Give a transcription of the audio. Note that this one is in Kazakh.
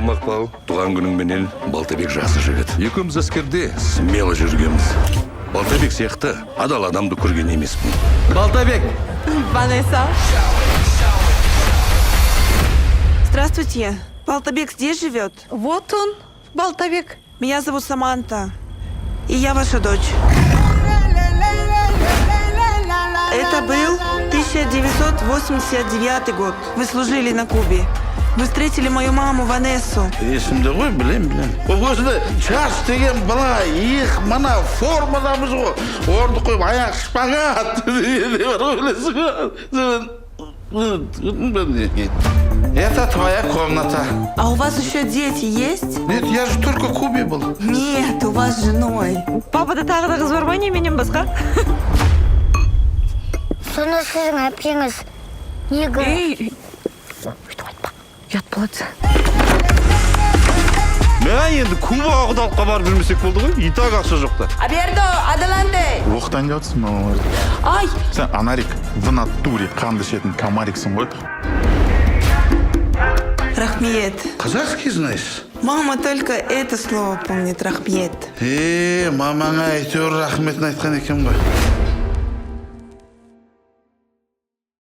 Ал, Мақпал, туған күніңменен! Балтабек жақсы жігіт. Екеуміз әскерде смело жүргенбіз. Балтабек сияқты адал адамды көрген емеспін. Балтабек! Ванесса. Здравствуйте. Балтабек здесь живет? Вот он, Балтабек. Меня зовут Саманта. И я ваша дочь. Это был 1989 год. Вы служили на Кубе. Вы встретили мою маму Ванессу. Есімде ғой, білем, білем. Ол өзінде жас деген былай иық, мына формадамыз ғой, орындық қойып, аяқ шпагат не бар ғой, білесің ғой. Это твоя комната. А у вас еще дети есть? Нет, я же только в Кубе был. Нет, у вас с женой. Папада тағы да қыз бар ма, не, менен басқа? Сонда сіздің әпкеңіз негр? Ей, өйтіп айтпа, ұят болады. Мә, енді Кубаға құдалыққа барып жүрмесек болды ғой, и так ақша жоқ та. Абердо, adelante! Оқтан жатсың мамаларды. Ай! Сен, анарик, в натуре қанды ішетін комариксің ғой. Рахмет. Казахский знаешь? Мама только это слово помнит, рахмет. Е, мамаңа әйтеуір рахметін айтқан екен ғой.